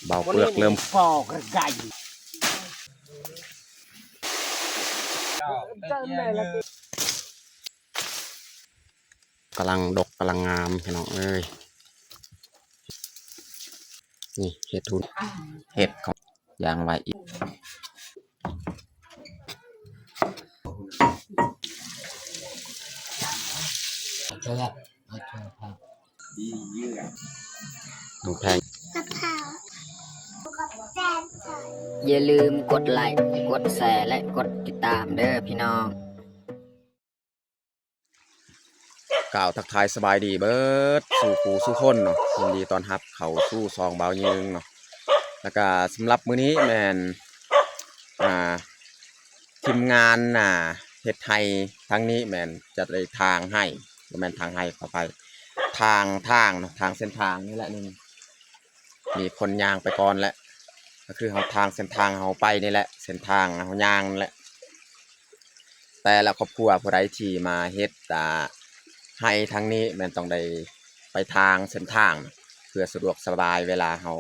ເບົາເປືອກເລີ່ມ ປອກກະໄກ່ ກຳລັງດົກ ກຳລັງງາມ ພີ່ນ້ອງເອີຍ. ນີ້ເຮັດທຸນ ເຮັດເຂົາຢ່າງໄວອີກ. ນ້ອງແພງ ຢ່າລືມກົດໄລ ກົດແຊ ແລະ ກົດຕິດຕາມເດີພີ່ນ້ອງ. ກ່າວທັກທາຍສະບາຍດີເບິດສູ່ຜູ້ສູ່ຄົນເນາະ, ຍິນດີຕ້ອນຮັບເຂົ້າສູ່ຊ່ອງບ່າວຍືງເນາະ. ແລ້ວກະສຳລັບມື້ນີ້ແມ່ນ ອ່າ ທີມງານ ອ່າ ເຮັດໄຮ່ທາງນີ້ແມ່ນຈະໄດ້ຖາງໄຮ່ ບໍ່ແມ່ນຖາງໄຮ່ ຂໍອະໄພ ຖາງທາງເນາະ, ຖາງເສັ້ນທາງນີ້ແຫຼະ ນີ້ ມີຄົນຍ່າງໄປກ່ອນແຫຼະ ກໍຄືເຮົາທາງເສັ້ນທາງເຮົາໄປນີ້ແຫຼະ ເສັ້ນທາງເຮົາຍ່າງນີ້ແຫຼະ. ແຕ່ລະຄອບຄົວຜູ້ໃດທີ່ມາເຮັດ ອ່າ ໄຮ່ທາງນີ້ແມ່ນຕ້ອງໄດ້ໄປທາງເສັ້ນທາງ ເພື່ອສະດວກສະບາຍເວລາເຮົາ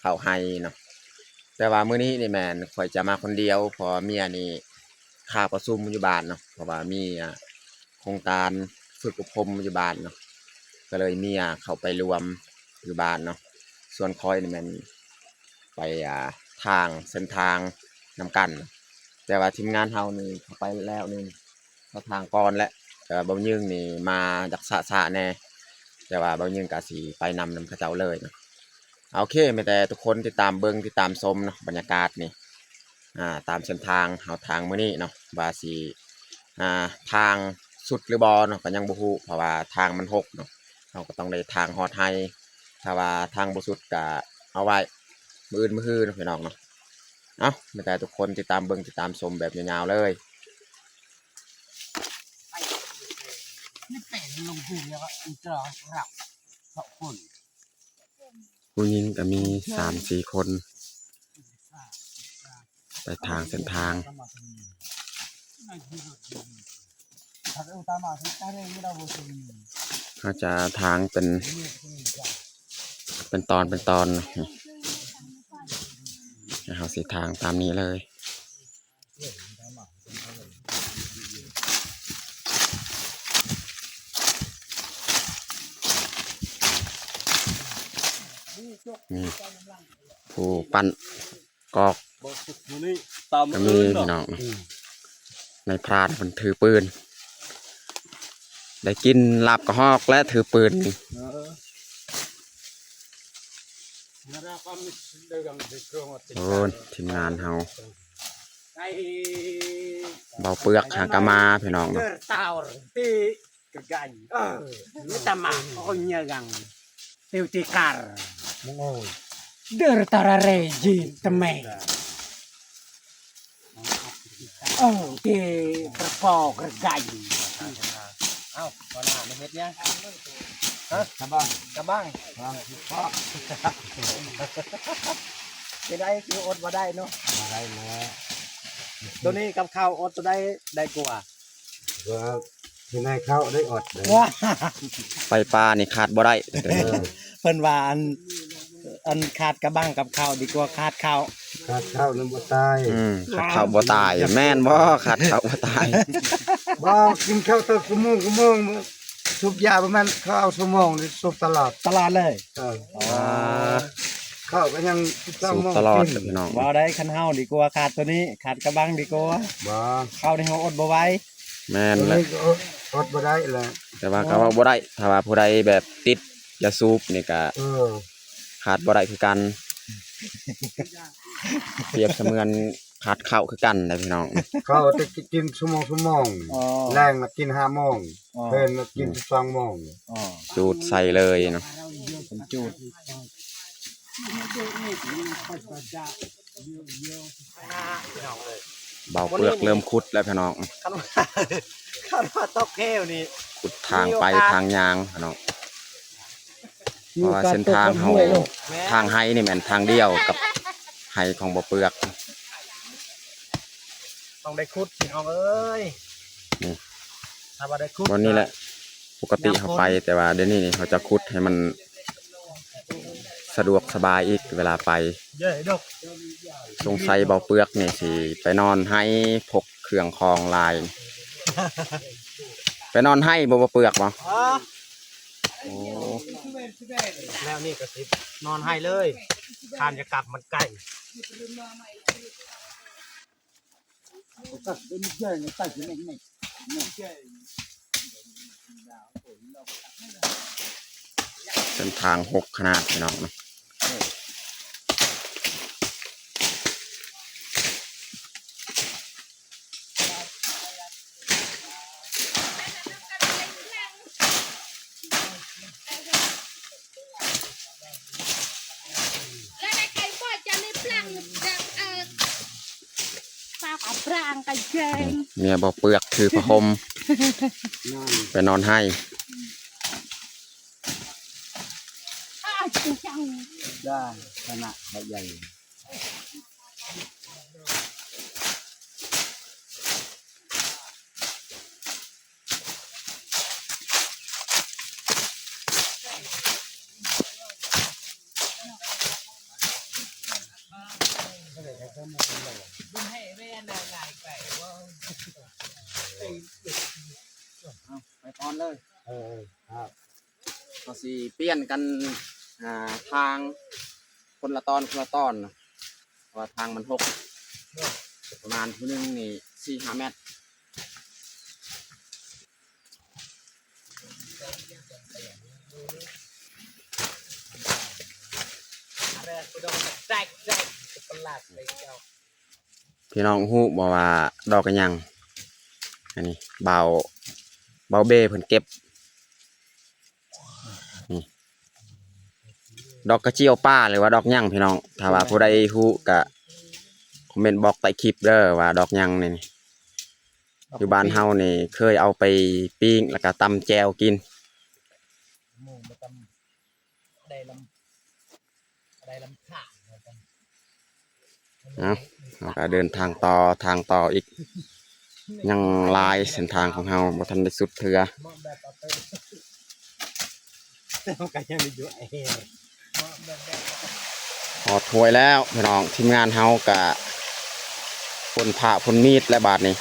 ເຂົ້າໄຮ່ເນາະ. ແຕ່ວ່າມື້ນີ້ນີ້ແມ່ນຂ້ອຍຈະມາຄົນດຽວ ເພາະວ່າເມຍນີ້ຄາປະຊຸມຢູ່ບ້ານເນາະ ເພາະວ່າມີ ອ່າ ໂຄງການຝຶກອົບຮົມຢູ່ບ້ານເນາະ ກໍເລີຍເມຍເຂົ້າໄປລວມຢູ່ບ້ານເນາະ. ສ່ວນຂ້ອຍນີ້ແມ່ນໄປ ອ່າ ທາງເສັ້ນທາງນຳກັນ, ແຕ່ວ່າທີມງານເຮົານີ້ເຂົ້າໄປແລ້ວໜຶ່ງ ເຂົາທາງກ່ອນແຫຼະ. ແຕ່ວ່າບ່າວຍືງນີ້ມາຢາກຊ້າໆແດ່ ແຕ່ວ່າບ່າວຍືງກະຊິໄປນຳ ນຳເຂົາເຈົ້າເລີຍເນາະ. ໂອເຄ ມີແຕ່ທຸກຄົນຕິດຕາມເບິ່ງ ຕິດຕາມຊົມເນາະ ບັນຍາກາດນີ້ ອ່າ ຕາມເສັ້ນທາງເຮົາທາງມື້ນີ້ເນາະ ວ່າຊິ ອ່າ ທາງສຸດຫຼືບໍ່ເນາະ ກໍຍັງບໍ່ຮູ້ ເພາະວ່າທາງມັນຮົກເນາະ. ເຮົາກໍຕ້ອງໄດ້ທາງຮອດໄຮ່ ຖ້າວ່າທາງບໍ່ສຸດກະເອົາໄວ້ມື້ອື່ນມື້ຮືເນາະ ພີ່ນ້ອງເນາະ. ເອົ້າ ມີແຕ່ທຸກຄົນຕິດຕາມເບິ່ງ ຕິດຕາມຊົມແບບຍາວໆເລີຍ. ຜູ້ຍິງກໍມີສາມສີ່ຄົນ ໄປທາງເສັ້ນທາງ. ເຮົາຈະທາງເປັນ ເປັນຕອນເປັນຕອນ ເຮົາຊິທາງຕາມນີ້ເລີຍ. ນີ້ ຜູ້ປັ່ນກອກ ກໍມີພີ່ນ້ອງ ນາຍພຣານເພິ່ນຖືປືນ ໄດ້ກິນລາບກະຮອກແລະ ຖືປືນນີ້. ໂອ້ ທີມງານເຮົາ ເບົາເປືອກຫາກະມາ ພີ່ນ້ອງເນາະ. ເອີ ເກ ປະປອກ ກະໄກ່. ເອົ້າ ຫົວໜ້າມາເຮັດຫຍັງ? ຮະ? ກະບັງ ກະບັງ ກະບັງ ເປັນໃດ ຄືອົດບໍ່ໄດ້ເນາະ? ບໍ່ໄດ້ແລ້ວ ໂຕນີ້ກັບເຂົ້າອົດໂຕໃດໄດ້ກວ່າ? ວ່າ ເຮັດໃຫ້ເຂົ້າໄດ້ອອດເດ້. ໄຟປ່ານີ້ຂາດບໍ່ໄດ້. ເອີ ເພິ່ນວ່າ ອັນ ອັນຂາດກະບັງກັບເຂົ້າດີກວ່າຂາດເຂົ້າ. ຂາດເຂົ້ານັ້ນບໍ່ຕາຍ. ອືມ ຂາດເຂົ້າບໍ່ຕາຍ. ແມ່ນບໍ່? ຂາດເຂົ້າບໍ່ຕາຍ. ບໍ່ ກິນເຂົ້າແຕ່ຊົ່ວໂມງ ຊົ່ວໂມງ ສູບຢາປະມານ ເຂົາເອົາຊົ່ວໂມງນີ້ສູບຕະຫຼອດ. ຕະຫຼອດເລີຍ? ເອີ ອໍ ເຂົ້າກໍຍັງສິບສອງໂມງ ສູບຕະຫຼອດ ກິນ ພີ່ນ້ອງ. ບໍ່ໄດ້ ຄັນເຮົາດີກວ່າຂາດໂຕນີ້ ຂາດກະບັງດີກວ່າ. ບໍ່ ເຂົ້ານີ້ເຮົາອົດບໍ່ໄຫວ. ແມ່ນແຫຼະ ໂຕນີ້ກໍອົດ ອົດບໍ່ໄດ້ແຫຼະ. ແຕ່ວ່າກໍເວົ້າບໍ່ໄດ້ ຖ້າວ່າຜູ້ໃດແບບຕິດຢາສູບນີ້ກໍ ເອີ ຂາດບໍ່ໄດ້ຄືກັນ. ປຽບສະເໝືອນຂາດເຂົ້າຄືກັນນະພີ່ນ້ອງ. ເຂົ້າແຕ່ກິນຊົ່ວໂມງ ຊົ່ວໂມງ. ອໍ ແລງນະກິນຫ້າໂມງ. ອໍ ເພນນະກິນ ອືມ ສິບສອງໂມງ. ອໍ ຈູດໃສ່ເລີຍເນາະ ເປັນຈູດ. ເບົາເປືອກເລີ່ມຂຸດແລ້ວພີ່ນ້ອງ. ຄັນວ່າ ຄັນວ່າຕົກເຫວນີ້ ຂຸດທາງໄປ ມີໂອກາດ ທາງຍ່າງພີ່ນ້ອງ. ເພາະວ່າເສັ້ນທາງເຮົາ ແມ່ນ ທາງໄຮ່ນີ້ແມ່ນທາງດຽວກັບໄຮ່ຂອງເບົາເປືອກ. ຕ້ອງໄດ້ຂຸດພີ່ນ້ອງເອີຍ. ນີ້ ຖ້າວ່າໄດ້ຂຸດ ບ່ອນນີ້ແຫຼະ ກໍ ປົກກະຕິເຮົາໄປ ແຕ່ວ່າດຽວນີ້ນີ້ເຮົາຈະຂຸດໃຫ້ມັນແຊ ສະດວກສະບາຍອີກເວລາໄປ. ສົງໄສເບົາເປືອກນີ້ຊິໄປນອນໄຮ່ ພົກເຄື່ອງຂອງຫຼາຍ. ໄປນອນໄຮ່ບໍ່ ເບົາເປືອກບໍ່? ໂອ້ ແລ້ວນີ້ກໍຊິນອນໄຮ່ເລີຍ ທ່ານຈະກັບມັນໄກ. ເສັ້ນທາງຫົກຂະໜາດ ພີ່ນ້ອງເນາະ. ເມຍເບົາເປືອກຖືຜ້າຫົ່ມ ໄປນອນໄຮ່. ໄປກ່ອນເລີຍ ເອີ ເຮົາຊິປ່ຽນກັນ ອ່າ ທາງຄົນລະຕອນ ຄົນລະຕອນ ເພາະວ່າທາງມັນຫົກ ປະມານຜູ້ໜຶ່ງນີ້ສີ່ຫ້າແມັດ. ພີ່ນ້ອງຮູ້ບໍ່ວ່າດອກອີ່ຫຍັງ? ອັນນີ້ເບົາ ເບົາເບ້ເພິ່ນເກັບ ນີ້ ດອກກະຈິ້ວປ່າ ຫຼືວ່າດອກຫຍັງພີ່ນ້ອງ? ຖ້າວ່າຜູ້ໃດຮູ້ກະຄອມເມັນບອກໃຕ້ຄລິບເດີວ່າດອກຫຍັງນີ້. ຢູ່ບ້ານເຮົານີ້ເຄີຍເອົາໄປປີ້ງ ແລ້ວກະຕຳແຈ່ວກິນ. ເອົາ ເຮົາກະເດີນທາງຕໍ່ ທາງຕໍ່ອີກ ຍັງຫຼາຍ ເສັ້ນທາງຂອງເຮົາບໍ່ທັນໄດ້ສຸດເທື່ອ. ຮອດຫ້ວຍແລ້ວພີ່ນ້ອງ ທີມງານເຮົາກະພົ້ນຜ້າພົ້ນມີດແລ້ວບາດນີ້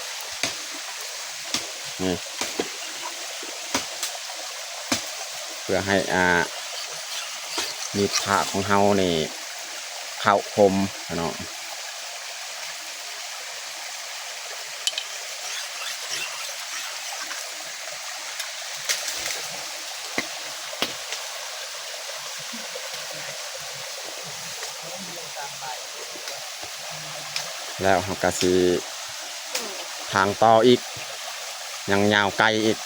ນີ້ ເພື່ອໃຫ້ ອ່າ ມີດພ້າຂອງເຮົານີ້ເຂົ້າຄົມເນາະ. ແລ້ວເຮົາກະຊິທາງຕໍ່ອີກ ຍັງຍາວໄກອີກ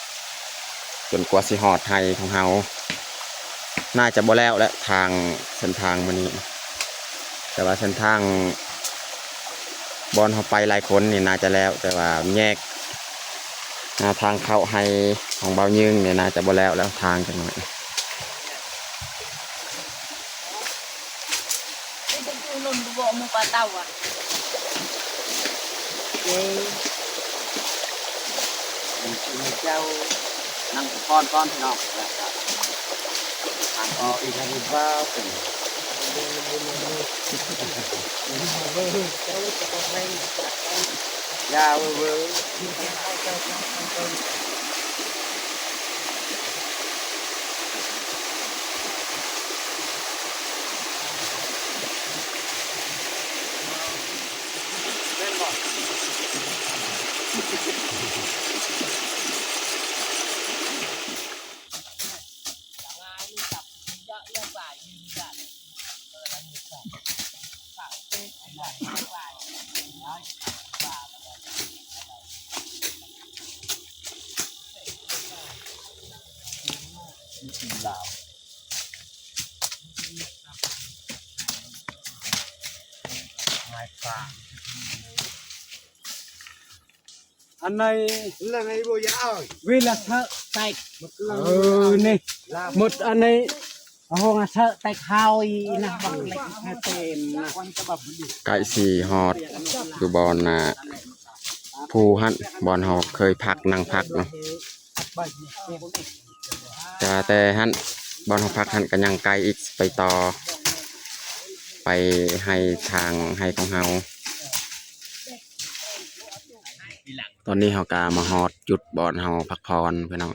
ຈົນກວ່າຊິຮອດໄຮ່ຂອງເຮົາ. ໜ້າຈະບໍ່ແລ້ວແຫຼະ ທາງ ເສັ້ນທາງມື້ນີ້ ແຕ່ວ່າເສັ້ນທາງບ່ອນເຮົາໄປຫຼາຍຄົນນີ້ໜ້າຈະແລ້ວ ແຕ່ວ່າແຍກ ອ່າ ທາງເຂົ້າໄຮ່ຂອງບ່າວຍືງນີ້ໜ້າຈະບໍ່ແລ້ວແລ້ວ ທາງຈັກໜ້ອຍ. ເຈົ້ານັ່ງພັກຜ່ອນກ່ອນພີ່ນ້ອງ ແລ້ວກະທາງຕໍ່ອີກ. ອັນໃນ ເວລາເຊາະແຕກ ເອີ ນີ້ ໝົດອັນນີ້ ຫ້ອງເຊາະແຕກເຮົາອີນະ ບັກເລັກເຕັມນະ. ໃກ້ຊິຮອດຢູ່ບ່ອນນະ ພູຫັ້ນ ບ່ອນເຮົາເຄີຍພັກ ນັ່ງພັກເນາະ. ກະແຕ່ຫັ້ນ ບ່ອນເຮົາພັກຫັ້ນກະຍັງໄກອີກ ໄປຕໍ່ ໄປໄຮ່ ທາງໄຮ່ຂອງເຮົາ. ຕອນນີ້ເຮົາກະມາຮອດຈຸດບ່ອນເຮົາພັກຜ່ອນພີ່ນ້ອງ.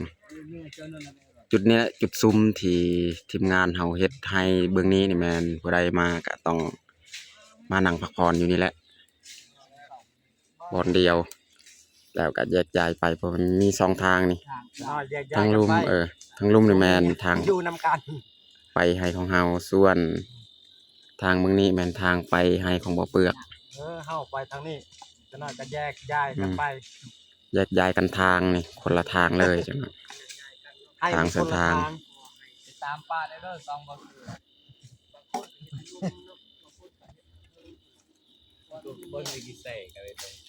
ຈຸດນີ້ແຫຼະ ຈຸດຊຸມທີ່ທີມງານເຮົາເຮັດໄຮ່ເບື້ອງນີ້ນີ້ແມ່ນ ຜູ້ໃດມາກະຕ້ອງມານັ່ງພັກຜ່ອນຢູ່ນີ້ແຫຼະ ບ່ອນດຽວ ແລ້ວກະແຍກຍ້າຍໄປ ເພາະມັນມີສອງທາງນີ້. ເນາະ ແຍກຍ້າຍກັນໄປ ທາງລຸ່ມ ເອີ ທາງລຸ່ມນີ້ແມ່ນທາງ ຢູ່ນຳກັນ ໄປໄຮ່ຂອງເຮົາ ສ່ວນທາງເບື້ອງນີ້ແມ່ນທາງໄປໄຮ່ຂອງບໍ່ເປືອກ. ເອີ ເຮົາໄປທາງນີ້ ຈັກໜ້ອຍກະແຍກຍ້າຍກັນໄປ ອືມ ແຍກຍ້າຍກັນທາງນີ້ ຄົນລະທາງເລີຍ ຈັກໜ້ອຍ ທາງເສັ້ນທາງ ຕິດຕາມປ່າໄດ້ເດີ ສອງບໍ່ເສືອ.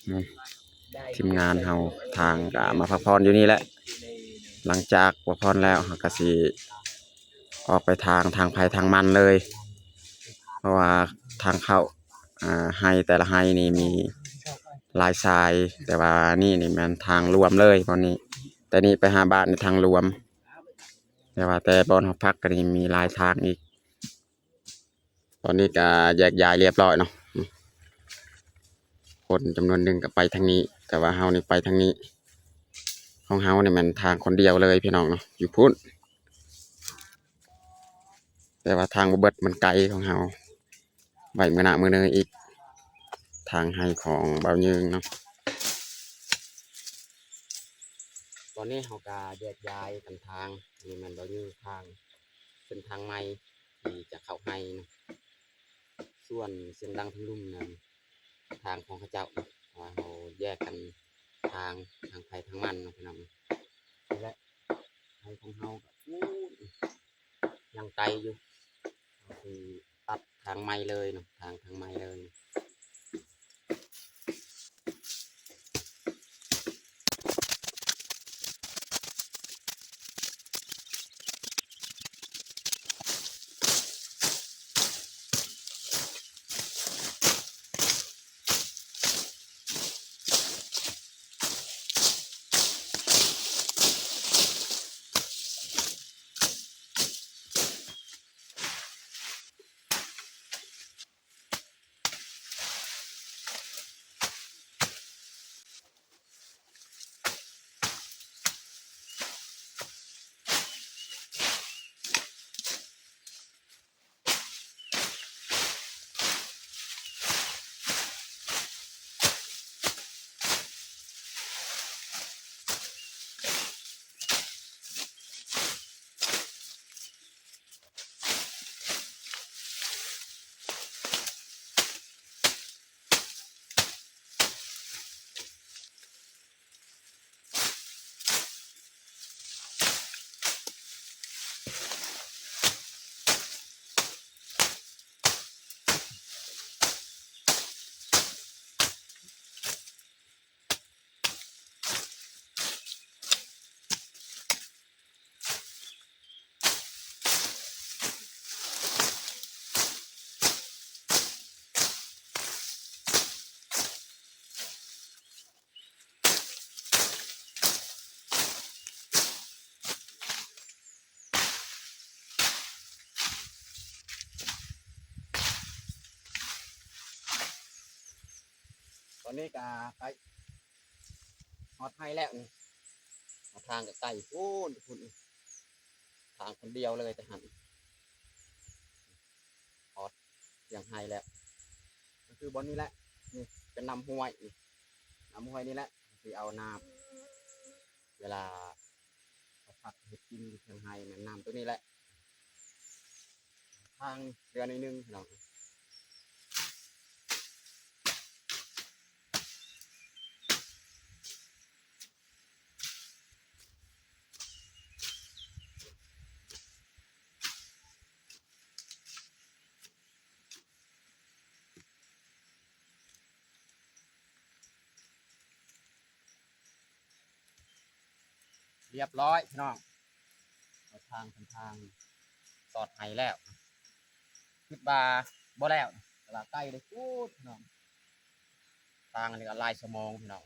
ອືມ ທີມງານເຮົາ ທາງກະມາພັກຜ່ອນຢູ່ນີ້ແຫຼະ. ຫຼັງຈາກພັກຜ່ອນແລ້ວ ເຮົາກະຊິອອກໄປທາງ ທາງໃຜທາງມັນເລີຍ ເພາະວ່າທາງເຂົ້າ ອ່າ ໄຮ່ແຕ່ລະໄຮ່ນີ້ມີຫຼາຍສາຍ ແຕ່ວ່ານີ້ນີ້ແມ່ນທາງລວມເລີຍບ່ອນນີ້ ແຕ່ນີ້ໄປຫາບ້ານນີ້ທາງລວມ ແຕ່ວ່າແຕ່ບ່ອນເຮົາພັກກະນີ້ມີຫຼາຍທາງອີກ. ຕອນນີ້ກະແຍກຍ້າຍລຽບຮ້ອຍເນາະ ຄົນຈຳນວນໜຶ່ງກະໄປທາງນີ້ ແຕ່ວ່າເຮົານີ້ໄປທາງນີ້. ຂອງເຮົານີ້ແມ່ນທາງຄົນດຽວເລີຍພີ່ນ້ອງເນາະ ຢູ່ພຸ້ນ ແຕ່ວ່າທາງບໍ່ເບິດ ມັນໄກຂອງເຮົາ ໄວ້ມື້ໜ້າມື້ໜຶ່ງອີກ ທາງໄຮ່ຂອງບ່າວຍືງເນາະ. ຕອນນີ້ເຮົາກະແຍກຍ້າຍກັນທາງ ອັນນີ້ແມ່ນບ່າວຍືງທາງ ເສັ້ນທາງໃໝ່ທີ່ຈະເຂົ້າໄຮ່ເນາະ ສ່ວນສຽງດັງທາງລຸ່ມນັ້ນ ທາງຂອງເຂົາເຈົ້າ ເພາະວ່າເຮົາແຍກກັນທາງ ທາງໃຜທາງມັນເນາະພີ່ນ້ອງ. ນີ້ແຫຼະ ໄຮ່ຂອງເຮົາກະພຸ້ນ ຍັງໄກຢູ່ ເຮົາຊິຕັດທາງໃໝ່ເລີຍເນາະ ທາງ ທາງໃໝ່ເລີຍ. ຕອນນີ້ກະໃກ້ຮອດໄຮ່ແລ້ວນີ້ ທາງກະໄກພຸ້ນ ພຸ້ນ ທາງຄົນດຽວເລີຍແຕ່ຫັ້ນ ຮອດທຽງໄຮ່ແລ້ວ ກະຄືບ່ອນນີ້ແຫຼະ ນີ້ເປັນນ້ຳຫ້ວຍ ນ້ຳຫ້ວຍນີ້ແຫຼະ ຊິເອົານ້ຳ ເວລາເຂົາພັກເຮັດກິນຢູ່ທາງໄຮ່ແມ່ນນ້ຳໂຕນີ້ແຫຼະ ທາງເຫຼືອໜ້ອຍໜຶ່ງພີ່ນ້ອງ. ລຽບຮ້ອຍພີ່ນ້ອງ ເອົາທາງເປັນທາງສອດໄຮ່ແລ້ວ ຄິດວ່າບໍ່ແລ້ວ ແຕ່ວ່າໄກເດ້ພຸ້ນພີ່ນ້ອງ ທາງອັນນີ້ກະຫຼາຍຊົ່ວໂມງພີ່ນ້ອງ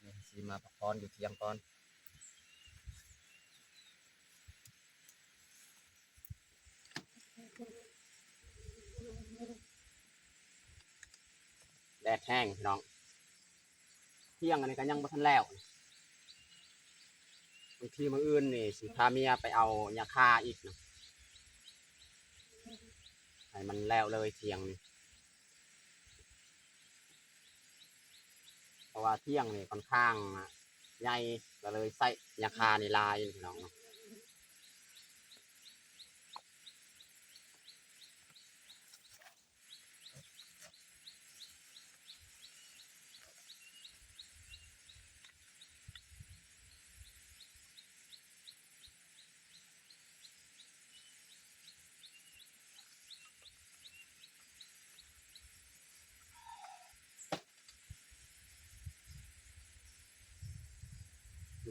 ນີ້ຊິມາພັກຜ່ອນຢູ່ທ່ຽງກ່ອນ. ດແຮງພີ່ນ້ອງ ຖຽງອັນນີ້ກໍຍັງບໍ່ທັນແລ້ວ ບາງທີມື້ອື່ນນີ້ຊິພາເມຍໄປເອົາຫຍ້າຄາອີກນະ ໃຫ້ມັນແລ້ວເລີຍຖຽງນີ້ ເພາະວ່າຖຽງນີ້ຂ້ອນຂ້າງໃຫຍ່ ກໍເລີຍໃຊ້ຫຍ້າຄານີ້ຫຼາຍພີ່ນ້ອງເນາະ.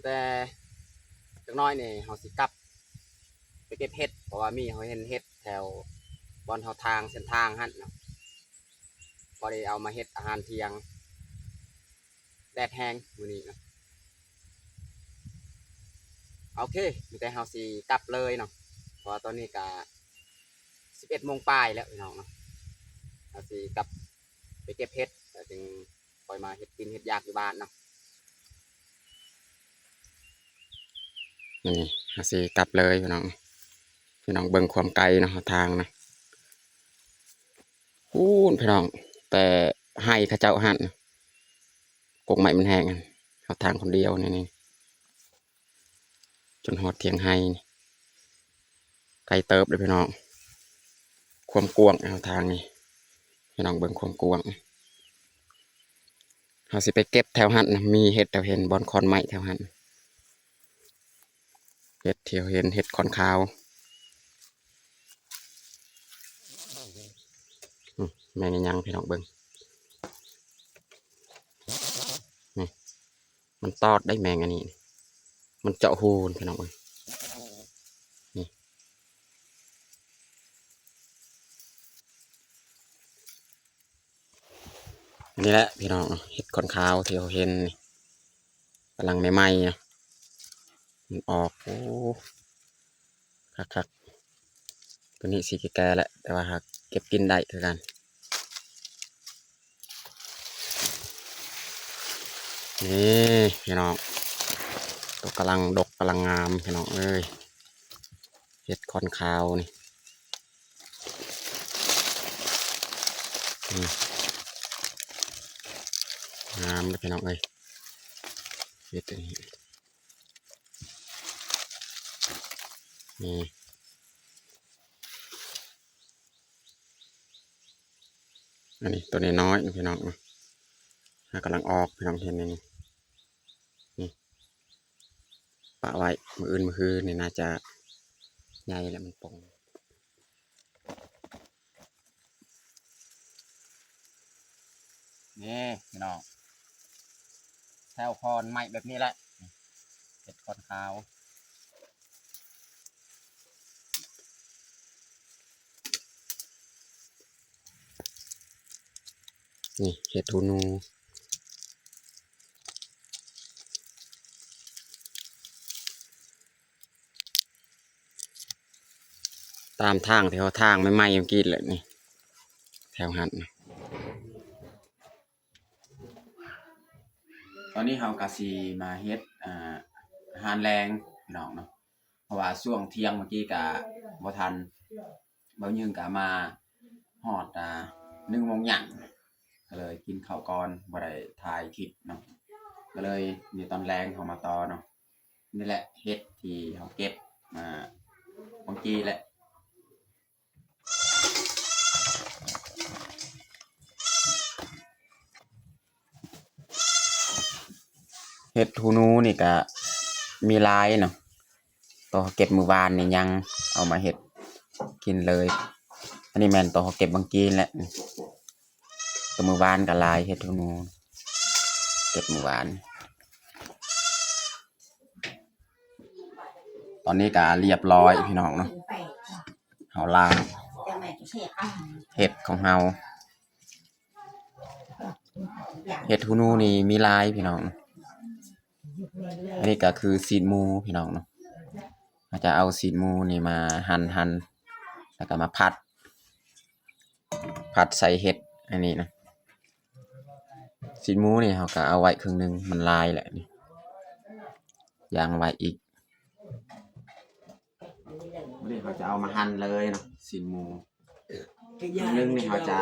ແຕ່ຈັກໜ້ອຍນີ້ເຮົາຊິກັບໄປເກັບເຫັດ ເພາະວ່າມີເຮົາເຫັນເຫັດແຖວບ່ອນເຮົາທາງເສັ້ນທາງຫັ້ນເນາະ ພໍໄດ້ເອົາມາເຮັດອາຫານທ່ຽງ. ແດດແຮງມື້ນີ້ນະ ໂອເຄ ມີແຕ່ເຮົາຊິກັບເລີຍເນາະ ເພາະວ່າຕອນນີ້ກະສິບເອັດໂມງປາຍແລ້ວພີ່ນ້ອງເນາະ ເຮົາຊິກັບໄປເກັບເຫັດ ແລ້ວຈຶ່ງຄ່ອຍມາເຮັດກິນເຮັດຢາກຢູ່ບ້ານເນາະ. ນີ້ເຮົາຊິກັບເລີຍພີ່ນ້ອງ ພີ່ນ້ອງເບິ່ງຄວາມໄກເນາະ ທາງນະ ພຸ້ນພີ່ນ້ອງ ແຕ່ໄຮ່ເຂົາເຈົ້າຫັ້ນ ກົກໄມ້ມັນແຫ້ງຫັ້ນ ເຮົາທາງຄົນດຽວນີ້ ນີ້ ຈົນຮອດຖຽງໄຮ່ນີ້ ໄກເຕີບເດ້ພີ່ນ້ອງ ຄວາມກວ້າງເຮົາທາງນີ້ ພີ່ນ້ອງເບິ່ງຄວາມກວ້າງ ເຮົາຊິໄປເກັບແຖວຫັ້ນນະ ມີເຫັດແຖວເຫັນບ່ອນຄອນໄມ້ແຖວຫັ້ນ ເຫັດທີ່ເຮົາເຫັນ ເຫັດຂອນຂາວ ອືມ ແມ່ນອີຫຍັງພີ່ນ້ອງເບິ່ງ ນີ້ ມັນຕອດໄດ້ແມງອັນນີ້ ມັນເຈາະຮູພີ່ນ້ອງເອີຍ ນີ້ ນີ້ແຫຼະພີ່ນ້ອງ ເຫັດຂອນຂາວທີ່ເຮົາເຫັນນີ້ ກຳລັງໃໝ່ໆ ເນາະ ມັນອອກ ໂອ້ ຄັກໆ ຕົວນີ້ຊິແກ່ໆ ແຫຼະ ແຕ່ວ່າຫາກເກັບກິນໄດ້ຄືກັນ ນີ້ພີ່ນ້ອງ ຕົວກຳລັງດົກກຳລັງງາມພີ່ນ້ອງເອີຍ ເຫັດຂອນຂາວນີ້ ນີ້ ງາມເດ້ພີ່ນ້ອງເອີຍ ເຫັດອັນນີ້ ນີ້ ອັນນີ້ຕົວນ້ອຍໆ ພີ່ນ້ອງເນາະ ຫາກຳລັງອອກ ພີ່ນ້ອງເຫັນນີ້ ນີ້ ປະໄວ້ ມື້ອື່ນມື້ຮືນີ້ໜ້າຈະໃຫຍ່ແລ້ວ ມັນປົ່ງ ນີ້ພີ່ນ້ອງ ແຖວຄອນໄມ້ແບບນີ້ແຫຼະ ເຫັດຂອນຂາວ ນີ້ເຫັດຫູໜູ ຕາມທາງທີ່ເຮົາທາງໃໝ່ໆ ເມື່ອກີ້ແຫຼະນີ້ ແຖວຫັ້ນ ຕອນນີ້ເຮົາກະຊິມາເຮັດ ອ່າ ອາຫານແລງພີ່ນ້ອງເນາະ ເພາະວ່າຊ່ວງທ່ຽງເມື່ອກີ້ກະບໍ່ທັນ ເບົາຍືງກະມາຮອດ ອ່າ ໜຶ່ງໂມງຫຍັງ ກະເລີຍກິນເຂົ້າກ່ອນ ບໍ່ໄດ້ຖ່າຍຄລິບເນາະ ກະເລີຍມີຕອນແລງເຮົາມາຕໍ່ເນາະ ນີ້ແຫຼະເຫັດທີ່ເຮົາເກັບ ອ່າ ເມື່ອກີ້ແຫຼະ. ເຫັດຫູໜູນີ້ກະມີຫຼາຍເນາະ ໂຕເຮົາເກັບມື້ວານນີ້ຍັງເອົາມາເຮັດກິນເລີຍ ອັນນີ້ແມ່ນໂຕເຮົາເກັບເມື່ອກີ້ແຫຼະ ໂຕມື້ວານກະຫຼາຍ ເຫັດຫູໜູເກັບມື້ວານ. ຕອນນີ້ກະລຽບຮ້ອຍພີ່ນ້ອງເນາະ ເຮົາລ້າງເຫັດຂອງເຮົາ ເຫັດຫູໜູນີ້ມີຫຼາຍພີ່ນ້ອງ ອັນນີ້ກະຄືຊີ້ນໝູພີ່ນ້ອງເນາະ ເຮົາຈະເອົາຊີ້ນໝູນີ້ມາຫັ່ນໆ ແລ້ວກະມາຜັດ ຜັດໃສ່ເຫັດອັນນີ້ນະ. ຊີ້ນໝູນີ້ເຮົາກໍເອົາໄວ້ເຄິ່ງໜຶ່ງ ມັນຫຼາຍແຫຼະນີ້ ຢ່າງໄວ້ອີກ. ມື້ນີ້ເຮົາຈະເອົາມາຫັ່ນເລີຍເນາະ ຊີ້ນໝູ ເຄິ່ງໜຶ່ງນີ້ເຮົາຈະ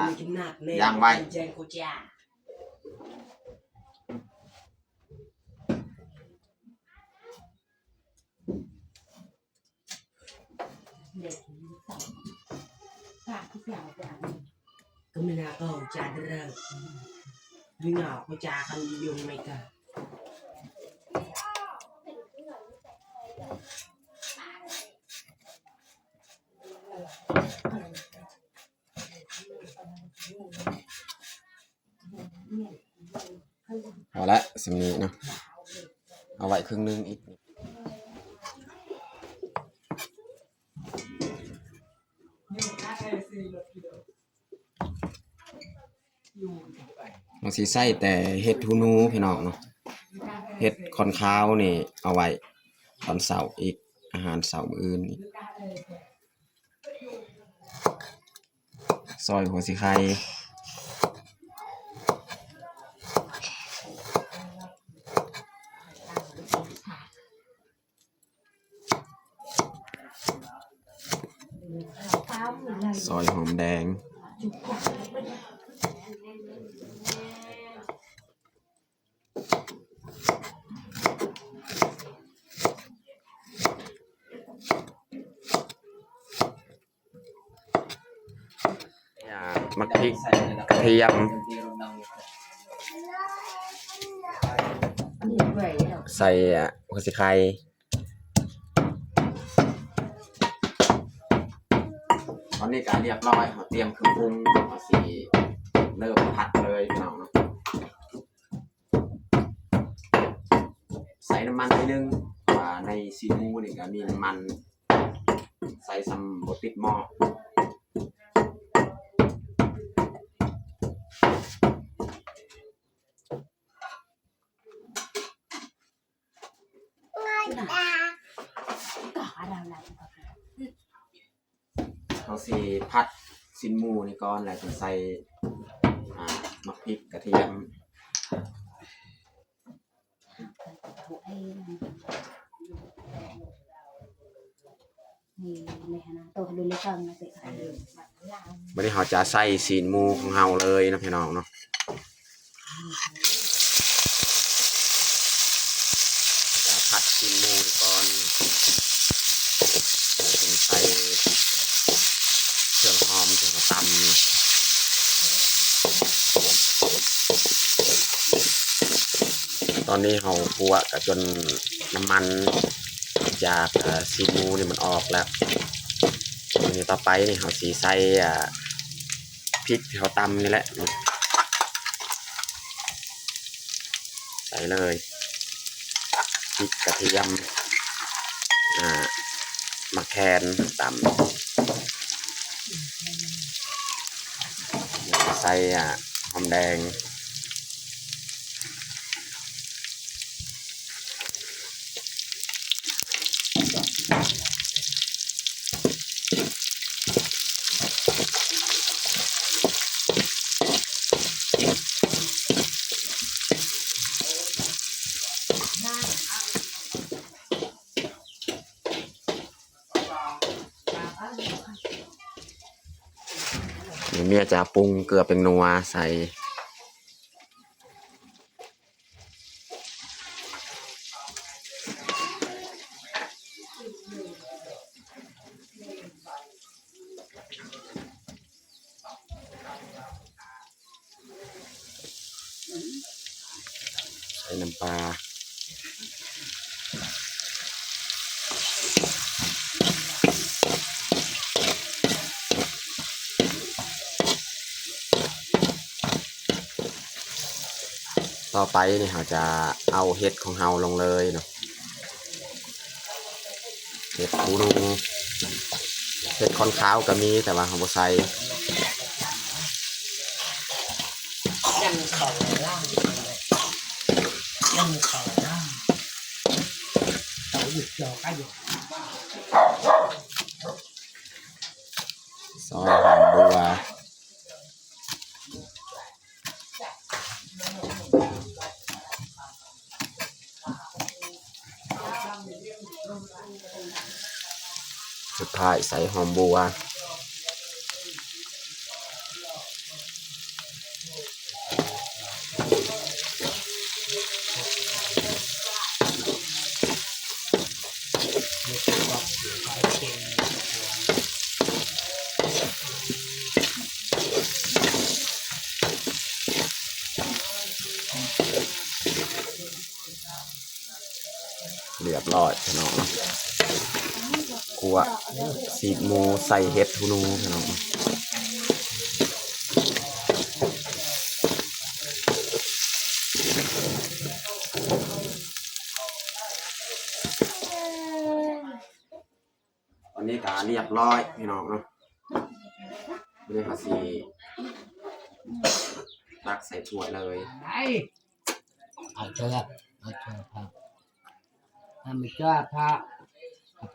ຢ່າງໄວ້. ເອົາລະ ສ່ຳນີ້ເນາະ ເອົາໄວ້ເຄິ່ງໜຶ່ງອີກ. ເຮົາຊິໃຊ້ແຕ່ເຫັດຫູໜູພີ່ນ້ອງເນາະ ເຫັດຂ້ອນຂາວນີ້ເອົາໄວ້ຕອນເຊົ້າອີກ ອາຫານເຊົ້າມື້ອື່ນອີກ. ຊອຍຫົວສີໄຄ ຊອຍຫອມແດງ. ໝາກພິກ ກະທຽມ ໃສ່ ອາ ຫົວສີໄຄ. ຕອນນີ້ກະຮຽບຮ້ອຍ ເຮົາຕຽມເຄື່ອງປຸງ ເຮົາຊິເລີ່ມຜັດເລີຍພີ່ນ້ອງເນາະ. ໃສ່ນ້ຳມັນໜ້ອຍໜຶ່ງ ເພາະວ່າໃນຊີ້ນໝູນີ້ກະມີນ້ຳມັນ ໃສ່ສ່ຳບໍ່ຕິດໝໍ້. ເຮົາຊິຜັດຊີ້ນໝູນີ້ກ່ອນ ແລ້ວຈຶ່ງໃສ່ ອາ ໝາກພິກ ກະທຽມ. ບາດນີ້ເຮົາຈະໃສ່ຊີ້ນໝູຂອງເຮົາເລີຍເນາະ ພີ່ນ້ອງເນາະ. ຈະຜັດຊີ້ນໝູກ່ອນ ແລ້ວຈຶ່ງໃສ່ເຄື່ອງຫອມທີ່ເຮົາຕຳ. ຕອນນີ້ເຮົາຂົ້ວກະຈົນນ້ຳມັນຈາກ ເອີ ຊີ້ນໝູນີ້ມັນອອກແລ້ວ. ທີນີ້ຕໍ່ໄປນີ້ເຮົາຊິໃສ່ ອາ ພິກທີ່ເຮົາຕຳນີ້ແຫຼະ ໃສ່ເລີຍ ພິກ ກະທຽມ ອາ ໝາກແຄນ ຕຳ ແລ້ວກະໃສ່ ອາ ຫອມແດງ. ນີ້ເມຍຈະປຸງເກືອແປ້ງນົວໃສ່. ໃສ່ນ້ຳປາ. ຕໍ່ໄປນີ້ເຮົາຈະເອົາເຫັດຂອງເຮົາລົງເລີຍເນາະ. ເຫັດຫູໜູ ເຫັດຂ້ອນຂາວກະມີ ແຕ່ວ່າເຮົາບໍ່ໃສ່. ຊອຍຫອມບົວ. ນີ້ ທ້າຍໃສ່ຫອມບົ່ວ. ຮຽບຮ້ອຍພີ່ນ້ອງເນາະ ຂົ້ວຊີ້ນໝູໃສ່ເຫັດຫູໜູພີ່ນ້ອງ. ຕອນນີ້ກະຮຽບຮ້ອຍພີ່ນ້ອງເນາະ ບາດນີ້ເຮົາຊິຕັກໃສ່ຖ້ວຍເລີຍ. ເອົາເທື່ອ ເອົາເທື່ອພະ ທຳເທື່ອພະ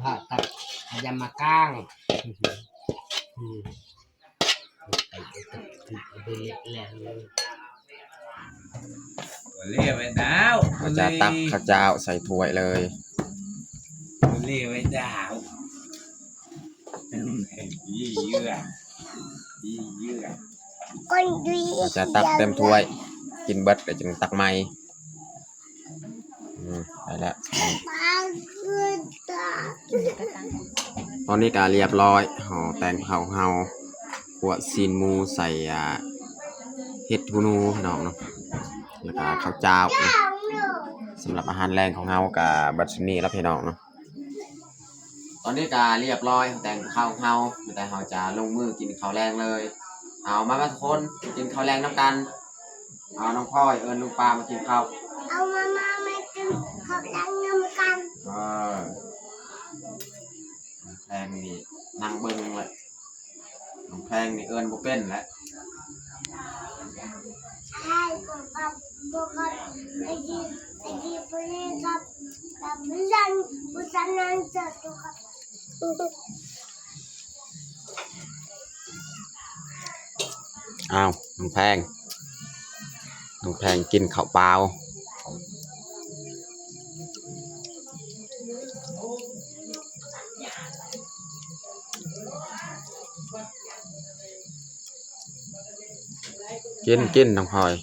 ພະຕັກ ອາຍາມາກາງ ອືມ ເລໄວ້ດາວ ເຂົາຈະຕັກເຂົ້າຈ້າວໃສ່ຖ້ວຍເລີຍ ເລໄວ້ດາວ ເຂົາຈະຕັກເຕັມຖ້ວຍ ກິນເບິດແລ້ວຈຶ່ງຕັກໃໝ່. ອືມ ໄປແລ້ວ ຕອນນີ້ກະຮຽບຮ້ອຍ ຫໍ່ແຕງເຜົາເຮົາ ຂົ້ວຊີ້ນໝູໃສ່ ອ່າ ເຫັດຫູໜູພີ່ນ້ອງເນາະ ແລ້ວກະເຂົ້າຈ້າວເນາະ. ສຳລັບອາຫານແລງຂອງເຮົາກະເບິດສ່ຳນີ້ລະພີ່ນ້ອງເນາະ. ຕອນນີ້ກະຮຽບຮ້ອຍ ແຕງເຂົ້າເຮົາ ແຕ່ເຮົາຈະລົງມືກິນເຂົ້າແລງເລີຍ. ເອົາ ມາ ມາທຸກຄົນ ກິນເຂົ້າແລງນຳກັນ. ເອົາ ນ້ອງພອຍ ເອີ້ນລຸງປ້າມາກິນເຂົ້າ. ເອົາ ມາ ມາ ມາກິນເຂົ້າແລງນຳກັນ. ເອີ ແພງນີ້ນັ່ງເບິ່ງແຫຼະ ນ້ອງແພງນີ້ເອີ້ນບໍ່ເປັນແຫຼະ. ອ້າວ ນ້ອງແພງ ນ້ອງແພງກິນເຂົ້າເປົ່າ. ກິນ ກິນ ນ້ອງພອຍ.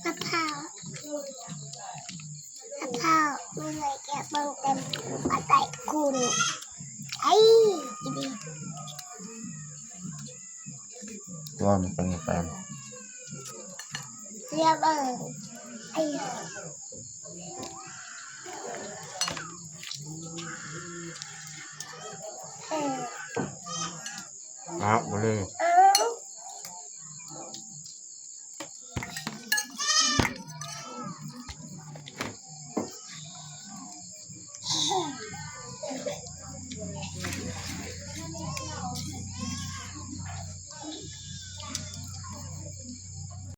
ອາພາວ ອາພາວ ເມື່ອຍແກະເບິ່ງເຕັມປາໄຕຄູນ ໄອ້ ອີ່ບີ ວ່າມັນເປັນແປງ ເສຍເບິ່ງ ໄອ້ ເອີ ເອົາ ບໍ່ເລີຍ.